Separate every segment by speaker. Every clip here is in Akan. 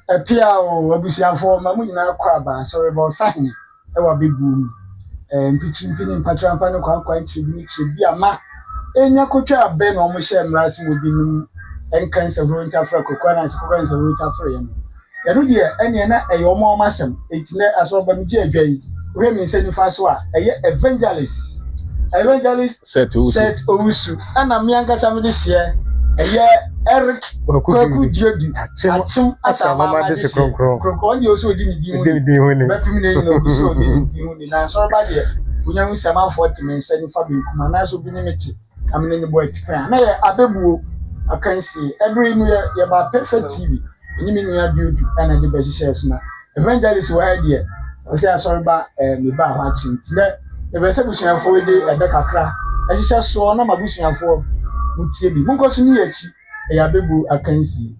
Speaker 1: Ɛpea o, abusuafoɔ, ma mo nyinaa kɔ aba asɔreba ɔsahene wɔ abɛbuo mu. Ɛɛ, mpitrimpi ne mpatrampa ne kwankwan kyerɛbi ne kyerɛbi a ma enya kotwa abɛ na wɔn hyɛɛ mmara se obi nom nka nsahuro ntafra kwaku ananse kɔka nsahuro ntafreɛ no. Ɛno deɛ ɛneɛ na ɛyɛ wɔn a wɔn asɛm. Enti nɛ asɔreba megye adwa yi, wohwɛ me nsa nifa so a, ɛyɛ Evangelist, Evangelist
Speaker 2: Seth Owusu.
Speaker 1: Seth Owusu, ɛna me ankasa mede hyeɛ ɛyɛ Eric
Speaker 3: Kwaku
Speaker 1: Kwaku
Speaker 3: Duodu.
Speaker 1: Duodu
Speaker 3: Akyem
Speaker 1: Akyem
Speaker 3: Asamama
Speaker 1: Asamama
Speaker 3: Adehye
Speaker 1: Adehyeɛ
Speaker 3: Kronkron.
Speaker 1: Kronkron. Ɔno deɛ ɔsɛ ɔdi ne din ho
Speaker 3: Ɔdi
Speaker 1: ni.
Speaker 3: ne din ho ni.
Speaker 1: Bɛpem ne nyina ogu so ɔdi ne din ho ni. Na asɔreba deɛ, wonya hu sɛ amanfoɔ te me nsa nifa benkum anaasɛ obi ne me te na me ne no bɔ atipɛn a, na yɛ abɛbuo akansie. Ɛberɛ yi mu yɛ yɛbaa Perfect TV, me ne me nua Duodu ɛna de bɛhyehyɛɛ so na Evangelist wɔ ha deɛ, ɔsɛ asɔreba ɛɛ mebaa hɔ akye nti nɛ mepɛ sɛ abusuafoɔ yi de ɛbɛ kakra ɛhyehyɛ soɔ na m'abusuafoɔ mo tie bi. Monkɔ so nni akyi, ɛyɛ abɛbuo akansie.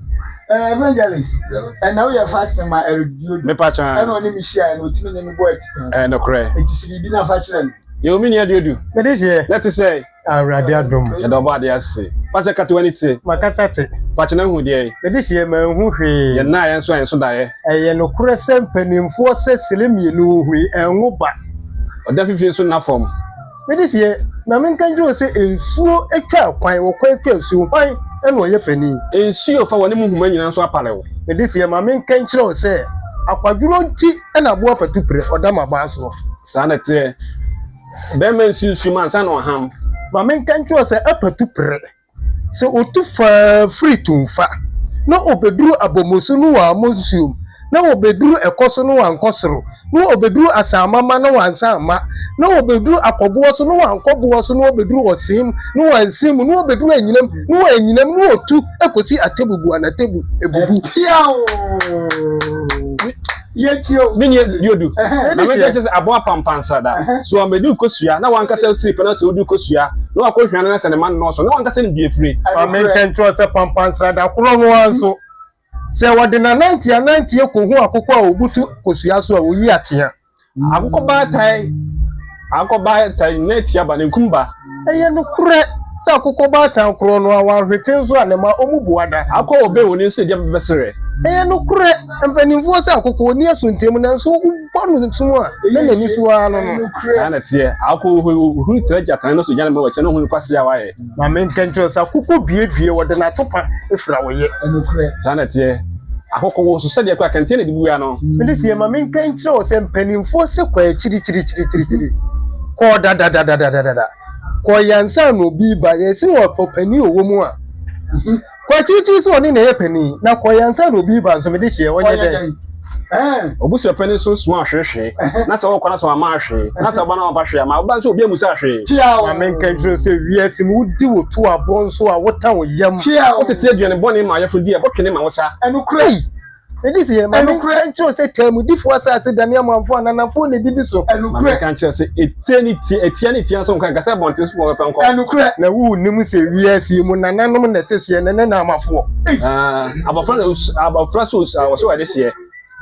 Speaker 1: Ɛɛ Evangelist, ɛnɛ woyɛ fasting ma Eric Duodu
Speaker 2: Mepa kyɛw.
Speaker 1: ɛna ɔne me hyiaeɛ no ɔtumi ne me bɔɔ atipɛn.
Speaker 2: Ɛyɛ nokorɛ.
Speaker 1: Enti si biribi na fa kyerɛ no.
Speaker 2: Yɛwɔ me nua Duodu.
Speaker 3: Mede hyeɛ.
Speaker 2: Na ɛte sɛ?
Speaker 3: Awurade adom.
Speaker 2: Yɛda ɔbɔ adeɛ ase. Pakyɛ kata w'ani te.
Speaker 3: Makata te.
Speaker 2: Pakyɛ na hu deɛ.
Speaker 3: Mede hyeɛ manhu hwee.
Speaker 2: Yɛn nan yɛn nso a yɛn so daeɛ.
Speaker 3: Ɛyɛ nokorɛ sɛ mpanimfoɔ sɛ sele mmienu ohui ɛnwo ba.
Speaker 2: Ɔda fifire nso nna fam.
Speaker 3: Mede hyeɛ ma menka nkyerɛ wo sɛ nsuo twa kwan, ɔkwan twa nsuo, hwan na ɔyɛ panin?
Speaker 2: Nsuo fa w'anim nhoma nyinaa nso apare wo.
Speaker 3: Mede hyeɛ ma menka nkyerɛ wo sɛ akwadworɔ nti na aboa patu prɛ, ɔda m'abaa soɔ.
Speaker 2: Saa na ɛteɛ. Bɛrima nsi nsuo mu ansa na ɔham.
Speaker 3: Ma menka nkyerɛ wo sɛ apatu prɛ, sɛ ɔtu faa firi tumfa, na ɔbɛduru abɔmmɔsu no wammɔ nsuom, na ɔbɛduru ɛkɔ so no wankɔ soro, na ɔbɛduru asaamama na wansan amma, na ɔbɛduru akɔboɔ so na wankɔ boɔ so, na ɔbɛduru ɔsee mu na wansi mu, na ɔbɛduru anyinam na wannyinam, na ɔtu kɔsi atebubu anatebu ebubu.
Speaker 1: Ɛpiaw! Yɛtie o.
Speaker 2: Me nua Duodu,
Speaker 1: Ɛhɛn.
Speaker 2: na meka kyerɛ sɛ aboa pampansa da. So ɔmmɛdi kosua na wankasa osiri pɛ na sɛ odi kosua na wakɔhwa no na sɛ ne ma nnɔɔso na wankasa ne di afiri.
Speaker 3: Ma menka nkyerɛ wo sɛ pampansra da korɔ no ara nso, sɛ wɔde n'ananteɛ ananteɛ kɔhu akokɔ a ɔbutu kosua so a, ɔyi atea.
Speaker 2: Akokɔ baatan, akokɔ baatan na atia ba, nankum ba.
Speaker 3: Ɛyɛ nokorɛ sɛ akokɔ baatan korɔ no ara, wanhwete nso a, ne mma ɔmu bua da.
Speaker 2: Akokɔ wɔ bɛ wɔ ne nso na gya bɛsrɛ.
Speaker 3: Ɛyɛ nokorɛ, mpanimfoɔ sɛ akokɔ ɔnni asontem nanso wobɔ no som a, na n'ani so ara no no.
Speaker 2: Saa na ɛteɛ, akokɔ huri tra gyatane no so gya ne mma wɔ akyire na ɔhunu kwasea a wayɛ.
Speaker 3: Ma menka nkyerɛ wo sɛ akokɔ duedue, wɔde n'atopa fira wo yɛ.
Speaker 2: Saa na ɛteɛ, akokɔ wɔ so sɛdeɛ kɔ a kɛntɛn na ɛde bua no.
Speaker 3: Mede sie, ma menka nkyerɛ wo sɛ mpanimfoɔ se kɔ akyirikyirikyirikyiri, kɔɔ dadadadadada, kɔɔ yɛ ansa na obi reba, yɛse ɔpɛ panin a ɔwɔ mu a, kɔ akyirikyiri sɛ ɔne na ɛyɛ panin, na kɔ yɛ ansa na obi reba nso, mede hyeɛ, ɔnyɛ dɛn?
Speaker 2: Obusua panin nso soma ahwehwee, na sɛ ɔkɔ na sɛ wamma ahwee, na sɛ ɔba na wamfa hwee amma, ɔba nso obi ammusa hwee.
Speaker 3: Ma menka nkyerɛ wo sɛ wiase mu wodi wo to aboɔ nso a, wota wo yam.
Speaker 2: Wotete aduane bɔne ma ayeforo di a, ɛbɔtwene ma wo sa.
Speaker 3: Ei! Mede se, ma menka nkyerɛ wo sɛ taamudifoɔ asase dane amanfoɔ ananafoɔ na ɛdidi so.
Speaker 2: Ma menka nkyerɛ wo sɛ etia ne tia, etia ne tia nso nka, nka sɛ abɔnten sofoɔ bɛfa nkɔ.
Speaker 3: Na wonnim sɛ wiase yi mu nananom na ɛte seɛ, na ɛnɛ naamafoɔ.
Speaker 2: Abɔfra na osu, abɔfra so osu a wɔso wɔde seɛ.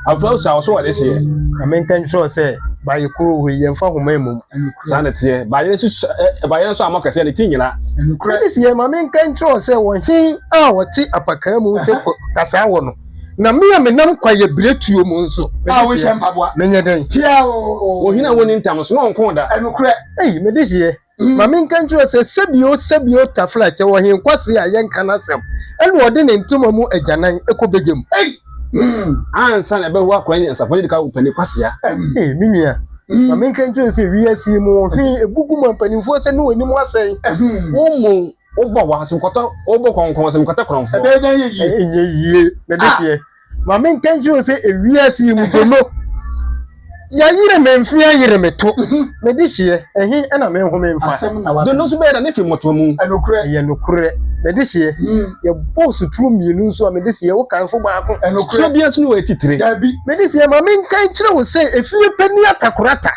Speaker 2: Abɔfra osu a wɔso wɔde seɛ.
Speaker 3: Ma menka nkyerɛ wo sɛ baayɛ koro wɔ hɔ yi, yɛmfa homa mmom.
Speaker 2: Saa na ɛteɛ. Baayɛ nso su, ɛ, baayɛ nso ammɔ kɛseɛ, ne ti nyera.
Speaker 3: Mede seɛ, ma menka nkyerɛ wo sɛ ɔhen a ɔte apakaa mu sɛ kasaa wɔ no, na me a menam kwaeɛ biretuo mu nso, mede seɛ, menyɛ dɛn?
Speaker 2: Ohene a wɔnni ntam nso, na ɔnko da.
Speaker 3: Ei, mede seɛ, Ma menka nkyerɛ wo sɛ, sɛbio sɛbio tafra kyɛ ɔhen kwasea a yɛnka n'asɛm, ɛna ɔde ne ntoma mu agyanan kɔ badwam.
Speaker 1: Ei!
Speaker 2: Ansa na ɛbɛwo akwadaa nyansafo no di ka wo panin kwasea.
Speaker 3: Ei, me nua, ma menka nkyerɛ wo sɛ wiase yi mu ɔhwe ebu gu ma mpanimfoɔ sɛ ne wɔn anim asɛe.
Speaker 2: Wo mmom wobɔ w'asomkɔtɔ, wobɔ kɔnkɔn asomkɔtɔ korɔmfoɔ.
Speaker 1: Ɛbɛyɛ dɛn ayɛ yie?
Speaker 3: Ɛnyɛ yie, me de teɛ. Ma menka nkyerɛ wo sɛ ewiase yi mu dono yɛayere me mfe ayere me to me de hyeɛ ɛhe na me nhome mfa.
Speaker 2: Dono nso bɛyɛ da ne fi mmɔtoa mu.
Speaker 3: Ɛyɛ nokorɛ me de hyeɛ yɛbɔ suturo mmienu nso a me de hyeɛ wo kanfo baako.
Speaker 2: Suturo biara nso ne wɔ atitire.
Speaker 3: Me de hyeɛ ma menka nkyerɛ wo sɛ efie panin atakorata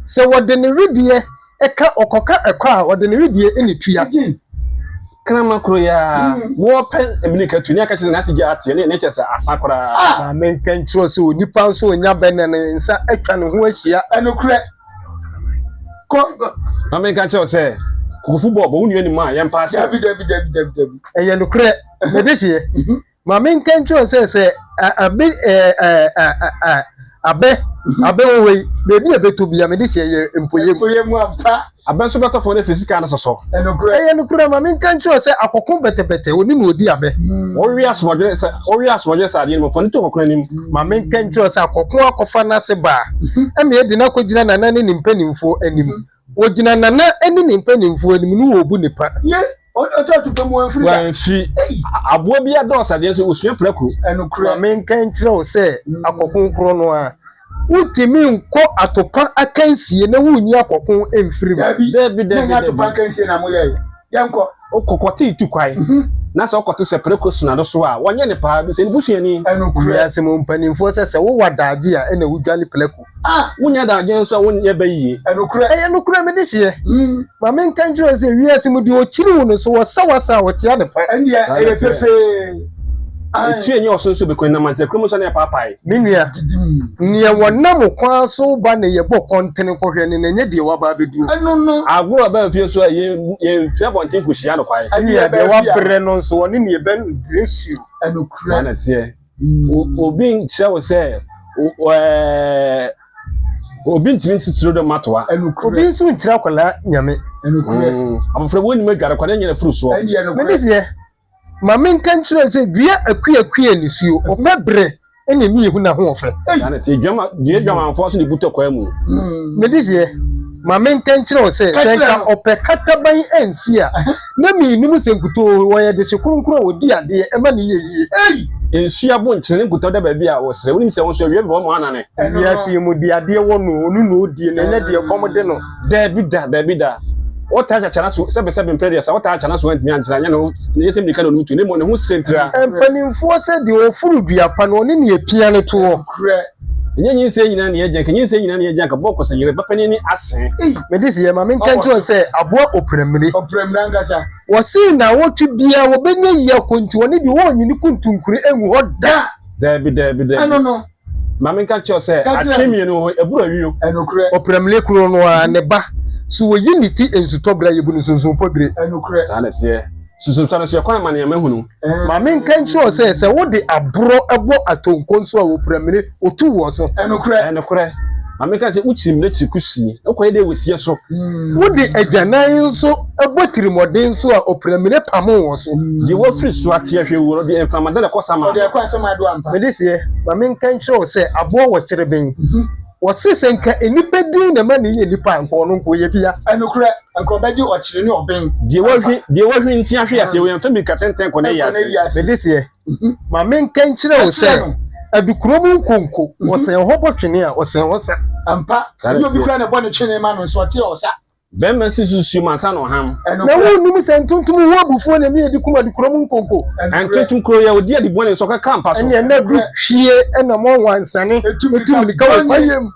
Speaker 3: sɛ wɔde ne wedeɛ Ɛka, ɔkɔka ɛkɔ a, ɔde ne wedeɛ na ɛtua.
Speaker 2: Kraman koro yi ara, wɔpɛ mmirika tu, ne aka kyerɛ sɛ n'ase gya ateɛ, ne ne kyerɛ sɛ asa koraa.
Speaker 3: Ma menka nkyerɛ wo sɛ onipa nso ɔnya bɛ na ne nsa atwa ne ho ahyia.
Speaker 1: Ɛnokorɛ, kɔ.
Speaker 2: Ma menka nkyerɛ wo sɛ, kokofo bɔ, bɔ wo nua anim a, yɛmpa asɛm.
Speaker 1: Dabi, dabi, dabi, dabi, dabi.
Speaker 3: Ɛyɛ nokorɛ, mede hyeɛ. Ma menka nkyerɛ wo sɛ, sɛ. Abe ɛɛ ɛɛ abɛ abɛ wɔ hɔ yi, baabi a ɛbɛtɔ bia mede kyɛ yɛ mpoyɛ mu.
Speaker 1: Mpoyɛ mu ampa.
Speaker 2: Abɛ nso bɛtɔ fam na afiri sika no sosɔ.
Speaker 1: Ɛnokorɛ.
Speaker 3: Ɛyɛ nokorɛ, ma menka nkyerɛ wo sɛ akɔko bɛtɛbɛtɛ, ɔne na ɔdi abɛ.
Speaker 2: Wɔwe asoɔdwene sɛ wɔwe asoɔdwene sɛ adeɛ no mu, fa no to akɔko anim.
Speaker 3: Ma menka nkyerɛ wo sɛ akɔko akɔfa n'ase ba a, ɛma yɛde no akɔgyina Nana ne ne mpanimfoɔ anim. Wɔgyina Nana ne ne mpanimfoɔ anim no wɔbu ne pa.
Speaker 1: Ye, ɔtɔ atupɛ mu wamfiri da.
Speaker 2: Wamfi. Aboa bi adɔɔso adeɛ nso ɔsua prako.
Speaker 1: Ɛnokorɛ.
Speaker 3: Ma menka nkyerɛ wo sɛ akɔko korɔ no ara, wontumi nkɔ atopa akansie na wonnyi akɔko mfiri mu.
Speaker 1: Dabi,
Speaker 2: Dabi,
Speaker 1: na
Speaker 2: dabi,
Speaker 1: ɛnyɛ atopa
Speaker 2: dabi.
Speaker 1: akansie na moyɛeɛ. Yɛnkɔ.
Speaker 2: Wokɔ kɔte tu kwan, na sɛ wokɔto sɛ prako suna do so a, wɔnyɛ ne paa bi sɛ ne busuani.
Speaker 1: Ɛnokorɛ.
Speaker 3: Wiase mu mpanimfoɔ sɛ sɛ wowɔ adagye a ɛna wodwale prako.
Speaker 1: Ah!
Speaker 2: Wonnya adagye nso a wonyɛ bɛ yie.
Speaker 1: Ɛnokorɛ.
Speaker 3: Ɛyɛ nokorɛ me dehyeɛ. Ma menka nkyerɛ wo sɛ wiase mu deɛ ɔkyiri wo no so wɔsa w'asa a ɔkyea ne pa.
Speaker 1: Ɛndeɛ ɛyɛ pefee. Ae.
Speaker 2: Etu enye ɔso nso bɛkɔ nam ankyɛ kurom nso na ɛpaapae.
Speaker 3: Me nua, neɛ wɔnam kwan so ba na yɛbɔ kɔntene kɔhwɛ no na ɛnyɛ deɛ waba abɛduru.
Speaker 1: Ɛno no.
Speaker 2: Agorɔ a ɛba fie nso a yɛn yɛmfi abɔnten kɔhyia no kwan.
Speaker 3: Me nua, deɛ wabrɛ no nso ɔne neɛ ɛbɛbrɛ suo.
Speaker 1: Ɛnokorɛ.
Speaker 2: Saa na ɛteɛ. Obi nkyerɛ wo sɛ obi ntumi nsi turo dɛ matoa.
Speaker 3: Obi nso nkyerɛ akwadaa nyame.
Speaker 2: Abɔfra bi wɔnim adware kwa ne nyɛ afuru soɔ.
Speaker 3: Mede seɛ, ma menka nkyerɛ sɛ dua akuakua nisuo, ɔpɛ berɛ ɛna ɛmi ehu n'ahoɔfɛ.
Speaker 2: Saa na ɛteɛ, dua dwamanfoɔ nso na ebu tɔ kwaa mu.
Speaker 3: Mede seɛ, ma menka nkyerɛ wo sɛ, sɛ nka ɔpɛ kataban ansi a, Na minnim sɛ nkutoo wɔyɛ dehye kronkron a wɔdi adeɛ ɛma no yɛ yie.
Speaker 2: Ei! Nsuo abo nkyene ne nkutoo da baabi a wɔsrɛ. Wonim sɛ wo nso awia bɛbɔ ma woanane.
Speaker 3: Wiase yi mu deɛ adeɛ wɔ no, ɔno na ɔdie, na ɛnyɛ deɛ ɛkɔm de no.
Speaker 2: Daabi da, daabi da. Wotaa kyakyana so, sɛbesɛbe mprɛ aduasa, wotaa kyana so antumi ankyerɛ, anyɛ ne ho, ɛnyɛ sɛ mmirika na ɔnom tu, na mmom ne ho srɛ ntira.
Speaker 3: Mpanimfoɔ sɛ deɛ ɔforo dua pa no, ɔne deɛ ɛpia no toɔ.
Speaker 1: Nokorɛ.
Speaker 2: Ɛnyɛ nyinsɛn nyinaa na ɛyɛ gya, nka nyinsɛn nyinaa na ɛyɛ gya, nka bɔkɔ sɛ yere ba panin ne ase.
Speaker 3: Ei, me de seɛ, ma menka nkyerɛ wo sɛ aboa ɔprammire.
Speaker 1: Ɔprammire ankasa.
Speaker 3: Wɔse nnawɔtwe biara wɔbɛnya yie akɔ nti ɔno deɛ ɔrenyi ne kuntunkure ngu hɔ da.
Speaker 2: Daabi, daabi, daabi.
Speaker 1: Ɛno no.
Speaker 2: Ma menka nkyerɛ wo sɛ
Speaker 1: Ka kyerɛ
Speaker 2: atwe
Speaker 1: me.
Speaker 2: mmienu wɔ hɔ, ɛboro ayuo.
Speaker 1: Ɛnokorɛ.
Speaker 3: Ɔprammire koro no ara, ne ba, so wɔyi ne ti nsutɔberɛ a yɛbu no sunsunpɔbire.
Speaker 1: Ɛnokorɛ.
Speaker 2: Saa na ɛteɛ. Susunsua no so yɛ kwan ma nea mahunu.
Speaker 3: Ma menka nkyerɛ wo sɛ, sɛ wode aborɔ bɔ atonko nso a, wɔpira mire, wɔtu wɔ so.
Speaker 1: Ɛnokorɛ.
Speaker 2: Ɛnokorɛ. Ma menka nkyerɛ wo, wokyiri mire kyiri kusie, wokɔyɛ dɛ wɔ sie so.
Speaker 3: Wode agyanan nso bɔ tirimɔden nso a, ɔpira mire pamo wɔ so.
Speaker 2: Deɛ wafiri so ate ahwɛ wuo no, ɔde mframa da na ɛkɔ sama
Speaker 1: Ɔde ɛkɔ asamado ampa.
Speaker 3: Me de seɛ, ma menka nkyerɛ wo sɛ, aboɔ wɔ kyereben. Wɔse sɛ nka nnipa din na ɛma no yɛ nnipa a, nka ɔno nka ɔyɛ bia.
Speaker 1: Ɛnokorɛ, nka ɔbɛgye ɔkyere ne ɔben.
Speaker 2: Deɛ wahwi, deɛ wahwi nti ahwe aseɛ, wei mfa mirika tɛntɛn kɔ n'ayi ase.
Speaker 3: Mede seɛ, ma menka nkyerɛ wo sɛ, Adukuro mu nkonko, wɔsɛn hɔ bɔ twene a, wɔsɛn hɔ sa.
Speaker 1: Ampa, ɛnyɛ obi koraa na ɛbɔ ne twene ma no nso ɔte ɔsa.
Speaker 2: Bɛrima si so suo mu ansa na ɔham.
Speaker 3: Na wonnim sɛ ntontom ho abufuo na ɛma yɛdi kum adukuro mu nkonko.
Speaker 2: Ntontom kuro yɛ odi adi bɔne nso ɔkeka mpa so.
Speaker 3: Ɛnneɛ na du hwie na mo wansane etu mirika wɔ kwaeɛ mu.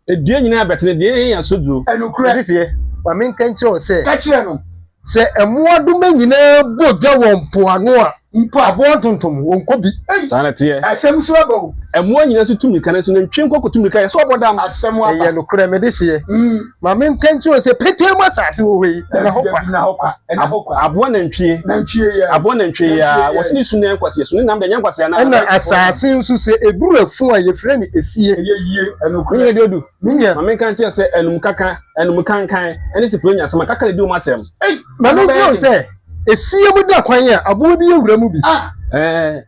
Speaker 2: Edua nyinaa bɛtene deɛ ɛyɛ yɛn so duro.
Speaker 1: Ɛnokorɛ.
Speaker 3: Ɛde seɛ, ma menka nkyerɛ wo sɛ.
Speaker 1: Ka kyerɛ no.
Speaker 3: Sɛ mmoadoma nyinaa bɔ dwa wɔ mpoano a, mpo aboa ntontom, wɔnkɔ bi.
Speaker 1: Ei!
Speaker 2: Saa na ɛteɛ.
Speaker 1: Asɛm nso aba o.
Speaker 2: Mmoa nyinaa nso tu mmirika, nanso nantwie nko kɔtu mmirika yɛ sɛ ɔbɔ dam.
Speaker 1: Asɛm aba.
Speaker 3: Ɛyɛ nokorɛ, me dehyeɛ. Ma menka nkyerɛ wo sɛ, petee mu asase wɔ hɔ yi, ɛnna hɔ kwa.
Speaker 1: Dabi, ɛnna hɔ kwa. Ɛnna hɔ kwa.
Speaker 2: Aboa nantwie.
Speaker 1: Nantwie yi ara.
Speaker 2: Aboa nantwie yi ara. Wɔse ne su no yɛ nkwasea, su ne nam deɛ ɛnyɛ nkwasea anaa?
Speaker 3: Ɛnna asase nso, sɛ ɛduru afu a, yɛfrɛ no esie.
Speaker 1: Ɛyɛ yie, ɛnokorɛ.
Speaker 2: Me nua Duodu,
Speaker 3: Me nua.
Speaker 2: Ma menka nkyerɛ wo sɛ, anum kaka, anum kankan, ne sipire nya asɛm a, kaka na ɛdi wɔn asɛm.
Speaker 1: Ei!
Speaker 3: Ma menkyerɛ wo sɛ, esie mu da kwan a, aboa bi awura mu bi.
Speaker 1: Ah!
Speaker 2: Ɛɛ,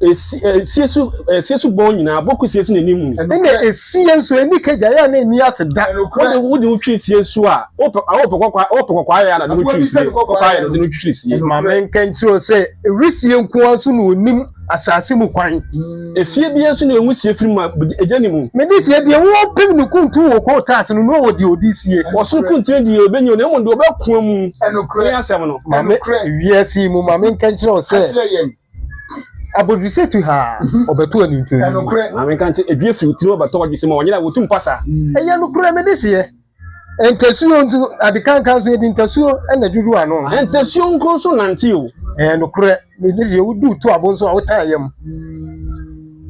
Speaker 2: esi, esie so, esie so bɔn nyinaa, aboa kusie so na ɛni mu.
Speaker 3: Ɛnna esie nso, ɛnni kagya, ɛyɛ a na ɛnni ase da.
Speaker 2: Wode, wode wo twi sie so a, wopɛ, wopɛ kɔkɔɔ, wopɛ kɔkɔɔ ayɛ a na de wo twi sie, kɔkɔɔ ayɛ na de wo twitwi sie.
Speaker 3: Ma menka nkyerɛ wo sɛ, wisie nko ara nso na ɔnim asase mu kwan.
Speaker 2: Efie biara nso na ɛho sie firi mu a egya nni mu.
Speaker 3: Mede sie deɛ wɔrepem no kuntun wɔ kootaa ase no, na ɔwɔ deɛ ɔde sie.
Speaker 2: Ɔsoro kuntun deɛ ɔbɛnya o, na mmom deɛ ɔbɛkoa mu ne asɛm no.
Speaker 3: Ma me, wiase yi mu, ma menka nkyerɛ wo sɛ, abodwesɛ tu haa, ɔbɛto anintoni mu.
Speaker 2: Ma menka nkyerɛ, edwie firi wo tirim ɔbɛtɔ w'adwesɛ mu a, ɔnyera a, wɔtu mpasa.
Speaker 3: Ɛyɛ nokorɛ, mede seɛ. Ntasuo nso, ade kankan nso, yɛde ntasuo na ɛdwodwo ano.
Speaker 2: Ntasuo nko nso nante o.
Speaker 3: Ɛyɛ nokorɛ, mede deɛ wodu to abo nso a wotaa yam.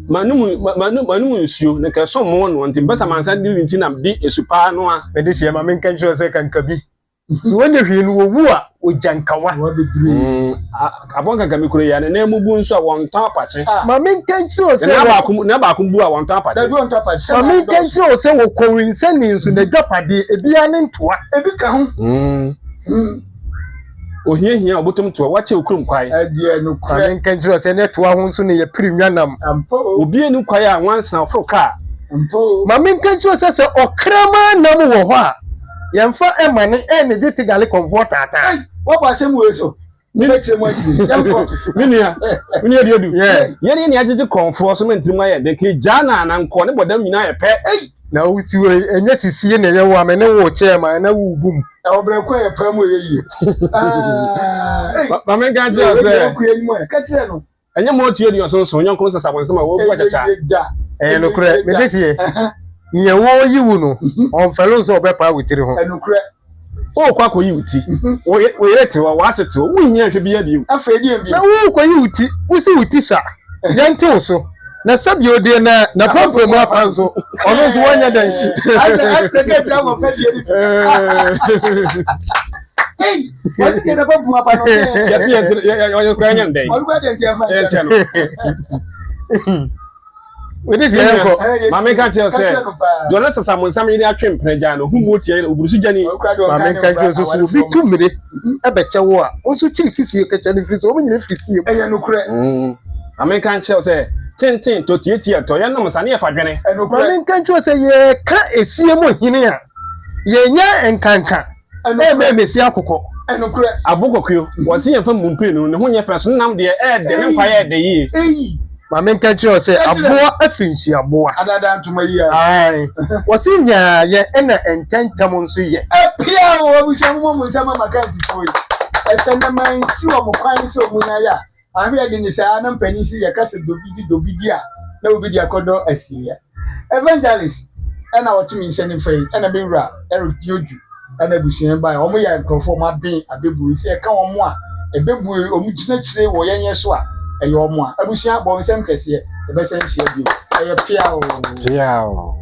Speaker 2: M'anom m'anom m'anom nsuo na nka ɛsom mo noa nti mpɛ sɛ amansan de nti na de esu paa noa.
Speaker 3: Mede deɛ ma menka nkyerɛ wo sɛ kankabi. So wɔnyɛ hwee no wɔwu a wɔgya nkawa.
Speaker 2: Aboa nkankamikuro yi a ne nan mu bu nso a wɔntɔn apakye.
Speaker 3: Ma menka nkyerɛ wo sɛ.
Speaker 2: Ne nan baako bu a wɔntɔn apakye.
Speaker 3: Ma menka nkyerɛ wo sɛ wɔkɔwensani nso n'agyapadeɛ ebiara ne ntoa.
Speaker 1: Ebi ka ho.
Speaker 2: Ohia hia ɔbotom toa wakyɛ okurum kwae.
Speaker 1: Ɛdeɛ nokorɛ.
Speaker 3: Ma menka nkyerɛ wo sɛ ne toa ho nso na yɛpiri nwanam.
Speaker 1: Ampa o.
Speaker 2: Obi ani kwae a nwansena ɔforo kaa.
Speaker 1: Ampa o.
Speaker 3: Ma menka nkyerɛ wo sɛ sɛ ɔkraman nam wɔ hɔ a yɛmfa ɛma ne ɛne gye tegale kɔmfoɔ taataa.
Speaker 1: Ei, woabɔ asɛm wei so. Mebɛkyerɛ mu akyiri. Yɛnkɔ.
Speaker 2: Me nua, me nua Duodu. Yɛn ne yɛn agyegye kɔmfoɔ so ma ntirim ayɛ den. Ka egyaa na anankɔ ne bɔdam nyinaa yɛ pɛ.
Speaker 1: Ei!
Speaker 3: Na wo si wei, ɛnyɛ sisie na ɛyɛ wo a me ne wo kyɛɛ ma na wo bu mu.
Speaker 1: Ɛwɔ berɛ ko a yɛpaa mu ɛyɛ yie. Ah,
Speaker 2: Ma menka nkyerɛ wo sɛ.
Speaker 1: Ka kyerɛ no.
Speaker 2: Ɛnyɛ ma ɔtua aduɔson nson, yɔnko no sasa abɔnsam a wɔabu akyakya.
Speaker 3: Ɛyɛ nokorɛ, mede seɛ, nea wɔreyi wo no, ɔmfɛre wo sɛ ɔbɛpaa wo tiri ho.
Speaker 1: Ɛnokorɛ.
Speaker 2: Worekɔ akɔyi wo ti, wo yere te hɔ, w'ase te hɔ, wonhia nhwɛ biara bio.
Speaker 1: Afei deɛn bio?
Speaker 3: Na worekɔyi wo ti, wose wo ti sua, yɛnte wo so, na sɛbio deɛ na n'apampam apa nso, ɔno nso wanyɛ dɛn?
Speaker 1: Asɛ kɛkyɛ abɔfra deɛ no bi. Ei, wɔsi deɛ n'apampam apa no.
Speaker 2: Yɛsi yɛn ɔyɛ kura yɛn dɛn?
Speaker 1: Ɔno kura deɛ nti ɛfa
Speaker 2: nkyɛn no.
Speaker 3: Wede fie yɛn kɔ.
Speaker 2: Maame nka kyerɛ sɛ deɛ ɔne sasa mo nsam yere atwe mpena gya no ho mu tia yere oburusu gyani.
Speaker 3: Maame nka kyerɛ sɛ sɛ obi tu mmire ɛbɛkyɛ wo a, wo nso kyiri kisie kɛkyɛ no firi sɛ wɔn nyina firi sie mu.
Speaker 1: Ɛyɛ nokorɛ.
Speaker 2: Maame nka nkyerɛ sɛ tenten tɔ tietie tɔ yɛn nom sa ne yɛ fa dwene.
Speaker 3: Maame nka nkyerɛ sɛ yɛka esie mu hene a yɛnyɛ nkanka. Ɛmɛ mesi akokɔ.
Speaker 1: Ɛnokorɛ.
Speaker 2: Abo kɔkuo, wɔse yɛmfa mmu mprenu, ne ho nyɛ fɛ, so ne nam deɛ ɛɛdɛ, ne nkwa yɛ dɛ yie.
Speaker 1: Eyi.
Speaker 3: Ma menka nkyerɛ wo sɛ, aboa afi nsuaboa.
Speaker 1: Adaadaa ntoma yi ara.
Speaker 3: Ae. Wɔse nyaayɛ ɛna ntɛntɛm nso yɛ.
Speaker 1: Apia o, abusua momɔ mo nsa ma Makansifoɔ yi. Ɛsɛ na mansi wɔn kwan sɛ wɔn nyaeɛ a, Ahwɛ yɛ den saa na mpanin se yɛka sɛ dɔ bi di dɔ bi di a na obi de akɔdɔ asieɛ. Evangelist ɛna ɔte me nsa nifa yi ɛna me wura Eric Diodu ɛna abusua yi baeɛ. Wɔn yɛ nkurɔfoɔ wɔn aben abɛbue sɛ yɛka wɔn a ɛbɛbue wɔn gyina kyire wɔ yɛn yɛn so a ɛyɛ wɔn a. Abusua bɔ nsɛm kɛseɛ yɛbɛsan hyia bio. Ɛyɛ peaoo.
Speaker 2: Peaoo.